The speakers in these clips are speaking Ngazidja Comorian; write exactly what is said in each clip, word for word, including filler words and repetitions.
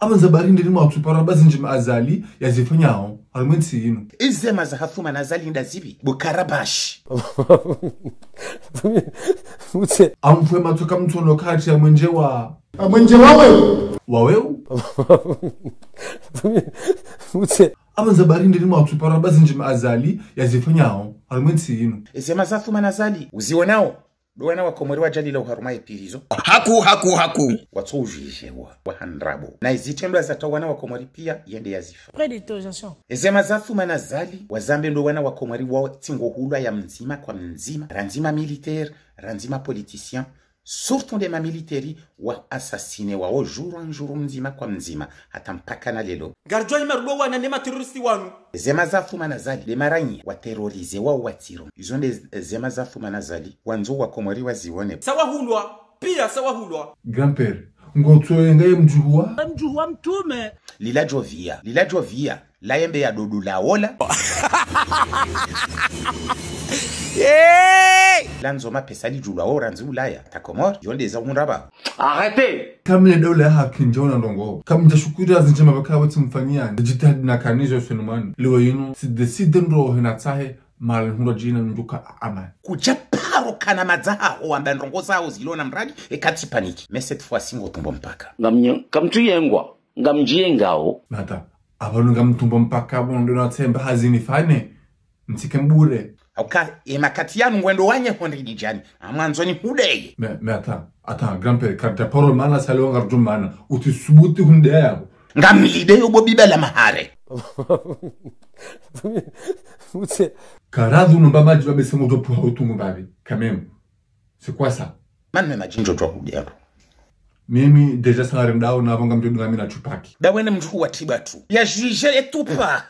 Apvandza bari ndeni mwatsu para bazi ndjema Azali yazifanyao harumwa entsi yinu. Ezema za Athumani Azali nda zipvi? Bo karabashi. Utse. Amfwe matsoka mtsono kati ya mwenje wa. A mwenje wa wewe. Wa wewe? Utse. Apvandza bari ndeni mwatsu para bazi ndjema Azali yazifanyao harumwa entsi yinu. Ezema za Athumani Azali uzionao? Ndo wana wa Komori wadjalila oharumwa epirizo. Haku, haku, haku. Watso udjudjewa, wa handrabo. Na ezitrendwa za ta wana wa Komori pia, yende yazifa. Point d'interrogation. Ezema za Athumani Azali, wazambe ndo wana wa Komori watsingo hulwa ya mdzima kwa mdzima. Randzi ma militaire, randzi ma politicien. Surtout nde ma militaire wa assassiner wao jour en jour, mdzima kwa mdzima. Hata mpaka na leo. Ngaridjo hima rudo wana ne ma terroriste wanu. Ezema za Athumani Azali, nde maranyi wa terroriser wao watsiro. Izo nde ezema za Athumani Azali, wandzo wa Komori wazione. Sa wahulwa, pia sa wahulwa. Grand-père, ngotso yenga ye mdjuhu wa? Mdjuhu wa mtrume. Lila djovia, lila djovia, la yembe ya dodo la ola. Hey! Landzo mapesa lidjulwa o randzi Ulaya, ta Komori, yo nde za hundra ba. Arrêtez! Kamwe daula ya haki ndjo na ndrongo. Kamdja shukuru hazi ndjema pvaka watsi mfanyani. Djitihadi na kanizo fenomani. Leo yinu, si décide ndro hena tsahe, mali hundro djina nduka amani. Kudja paro kana madzaha ho wamba ndrongo zao zilo na mradi, e katsi paniki. Mais cette fois-ci ngo tumbo mpaka. Ngamnye-, kamtsu yengwa, ngamdji yengao. Nata, apvanu ngamtumbo mpaka, apvo ndo na tsemba hazi nifanye. Mtsike mbure. Hauka, e makati yanu ngwendo wanye hondri dijani. Amwandzo ni hudeye. Mais, mais attends, attends, grand-père, quand ta parole mana sale wanga rjumana, uti subuti hundeya yapvo. Ngamlideyo bo biba la mahare. Utse. Karadhu numba madji babe sengo djo puha utungu babi, quand même. C'est quoi ça? Manu me madji ndjo djo hudero. Mimi, déjà, sa ngarendao, na apvo ngamdjo dunga mina tshupaki. Da wene mdjuhu wa tiba tu. Ya juge etupa.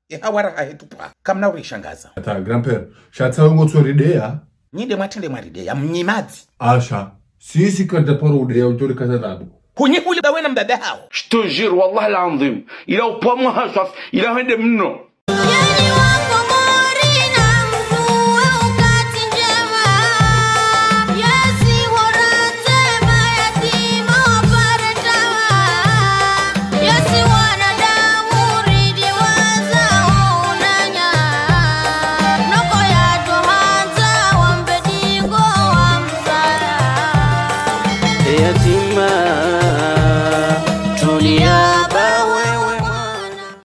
E hawara ha etupa. Kamna urishangaza. Attends, grand-père. Shatsa ngotso rideya. Nyi nde mwatrende mwarideya. Mnyimadzi. Asha. Si, si, quand ta parole udeya, udjori kaza dhabu. Hunyi huli da wena mbaba hao. Je te jure, wallah l'azim. Ila upamwa haswaf, ila hende mno.